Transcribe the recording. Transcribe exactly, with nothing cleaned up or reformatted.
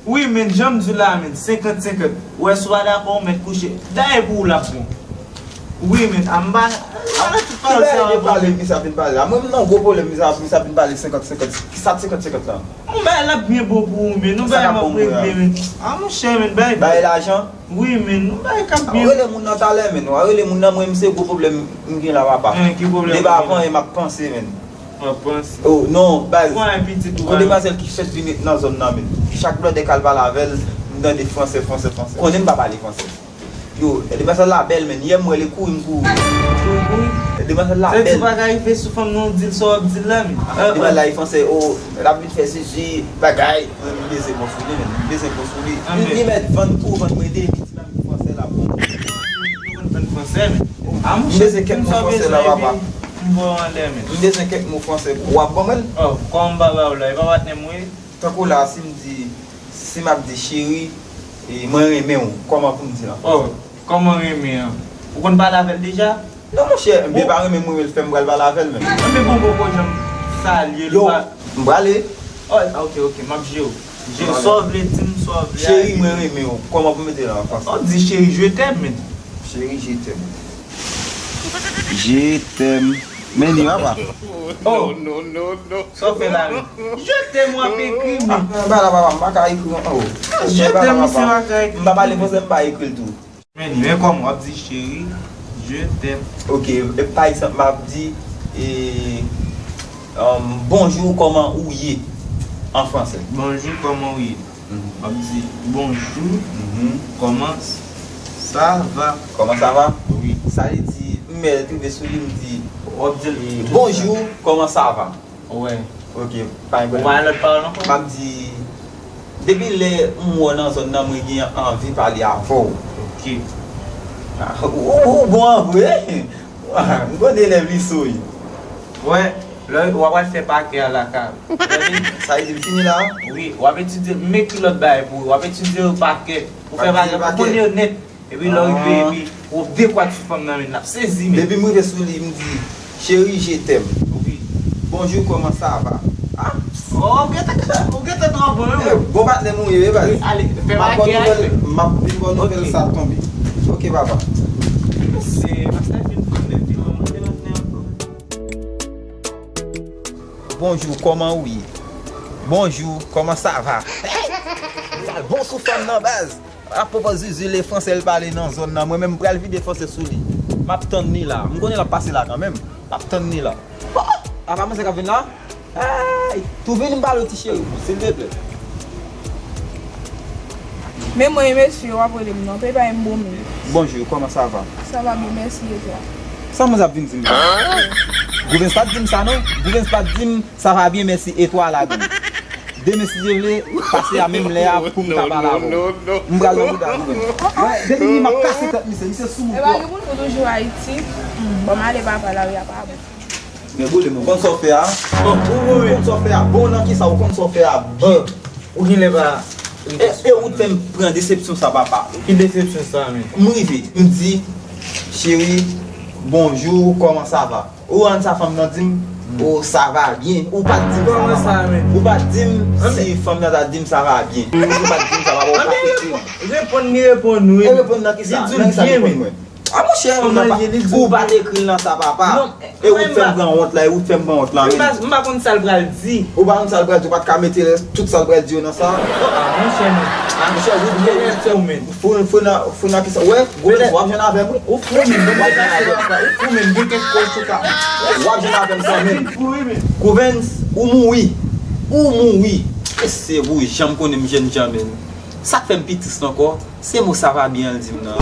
Wi, men, jan m di w la, men, senkant senkant. Ou wè, si w pa dakò, ou mèt kouche. Dayè, pou ou l ap bon. Wi, men, a m pa, m pa nan tout pawòl sa yo. Ki bagay de pale, ki sa vin pale la? Mwen, m nan gwo pwoblèm, ki sa, ki sa vin pale senkant senkant. Ki sa senkant senkant la? Yon bagay l ap byen bon pou ou, men, yon bagay m ap regle, men. A, monchè, men, bagay. Bagay lajan? Wi, men, yon bagay k ap byen. Rele moun nan talè, men. W a rele moun nan, mwen, m se gwo pwoblèm m gen la, papa. Ki pwoblèm? Depi avan, e m ap panse, men. Mwen panse. Oh, non, baz. Gon demwazèl ki fèt vin ret nan zòn nan, men. Chak blòdè k al pale avè l, m tande fransè, fransè, fransè. Konnen m pa pale fransè. Yo, demwazèl la bèl, men. Yè m wè l e kouri, m kouri. Kouri, kouri? Demwazèl la bèl. Sa di w pa ka rive sou fanm nan, w di l sa w ap di l la, men. Demwazèl la e fransè, oh, l ap vin fè sezi, bagay. Mwen, m bezwen bon sou li, men. M bezwen bon sou li. Li, li mèt vann kou, vann mwen de, li di m fransè la, bon. Ou konn vann fransè, men. A, monchè, m bezwen kèk mo fransè la, papa. M ba w anlè, men. M bezwen kèk mo fransè pou w ap ban mwen l. Oh, kòman m pa ba w la? E pa patnè m ou ye? Tankou la, si m di, si m ap di, cheri, e, mwen renmen w, kòman pou m di l an fransè? Oh, kòman renmen an? Ou konn pale avè l deja? Non, monchè, m pa renmen m renmen l fè m pral pale avè l menm. Anben, bon, bon, bon, jan m salye l. Yo, m prale. Oh, ok, ok, m ap jere w. Jere, sa w vle di m, sa w vle. Cheri, mwen renmen w. Kòman pou m mete l an fransè? Oh, di cheri, je t'aime, men. Cheri, je t'aime. Je t'aime. Men li, papa. Oh. Non, non, non, non. Sa w fè la, men? Je t'aime, w ap ekri, men. Ah, ba la, papa, m pa ka ekri an, oh. Ah, je t'aime, misye pa ka ekri. M pa pale fransè, m pa ekri l tou. Men li, men kòman w ap di cheri, je t'aime. Ok, e, pa egzanp, m ap di, e, um, bonjou, kòman ou ye? An fransè. Bonjou, kòman ou ye? Mhm. M ap di, bonjou, mhm, kòman ça va? Kòman ça va? Wi. Sa vle di, m mèt rive sou li, m di, w ap di l, e, bonjou, kòman ça va? Wè. Ok, pa gen pwoblèm. Ou pa gen lòt pawòl ankò? M ap di, depi lè m wè w nan zòn nan, mwen gen anvi pale avè w. Ok. Ah, ou, ou bon an vre. M konnen lè m li sou. Wè, lè w ap al fè pakè a lakay ou. Sa vle di m fini la? Wi, w ap etidye, m ekri lòt bagay pou ou. W ap etidye pakè. Ou fè pakè, ou konnen yo nèt. Epi lè w rive, epi w dekwa sou fanm nan, men l ap sezi, men. Depi m rive sou li, m di, chérie, je t'aime. Wi. Bonjour, comment ça va? Ah? Oh, ou gentan, ou gentan twò bon, wi. Eh, bon patnè m ou ye, wi, baz. Wi, ale, fè bagay, ale. M ap vin ba w nouvèl sa tonbe. Ok, papa. Se pastè fin fanm nan, epi mwen mande patnè ankò. Bonjou, kòman ou ye? Bonjou, kòman sa va? Sa bon sou fanm nan, baz. Apwopo Zuzu, le fransè l pale nan zòn nan. Mwen menm m pral vide fransè sou li. M ap tann li la. M konnen l ap pase la kanmenm. M ap tann li la. Oh! Apa manzè k ap vin la? Ay! Tou vini m pale w ti cheri pou, silteplè. Men mwen e mesye w ap rele m non, pepa e m bon menm. Bonjou, kòman sa va? Ça va bien, merci, et toi? Sa manzè ap vin di m la? Gouvens pa t di m sa non. Gouvens pa t di m ça va bien, merci, et toi, ladan. Demen, si Dye vle, pase a menm lè a pou m ka pale avè w. M pral nan bouda Gouvens. Wè, depi m ap kase tèt misye, misye sou moun twòp. Epa gen moun ki toujou Ayiti. Bon, m ale papa, lari a pa bon. Men boule m, ou konn sa w fè a? Ou konn sa w fè a? Bon, nan kisa ou konn sa w fè a byen? Ou genlè pa. E, e ou t fè m pran desepsyon sa, papa. Ki desepsyon sa, men? M rive, m di, cheri, bonjou, kòman sa va? Ou konn sa fanm nan di m? Oh, ça va bien. Ou pa t di m ça va mal. Ou pa t di m si fanm nan ta di m ça va bien. Ou pa t di m ça va mal. Ou pa t ekri. Reponn li, reponn wi. E reponn nan kisa? Nan kisa reponn mwen? A monchè, ou pa t ekri l nan sa, papa. E ou t fè m pran wont la, e ou t fè m pran wont la, wi. M pa konn sa l pral di. Ou pa konn sa l pral di, ou pa t ka mete tout sa l pral di yo nan sa. Ah, monchè, men. Ah, monchè, ou fou, fou nan, fou nan kisa? Wè, Gouvens, w ap jwenn avè m, wi. Ou fou, men, bon, ou fou, men, gen kèk kochouka. W ap jwenn avè m kanmenm. Gouvens, ou mouri. Ou mouri. E se pou janm konnen m jènjan, men. Sa k fè m pi tris ankò, se mo ça va bien an l di m nan.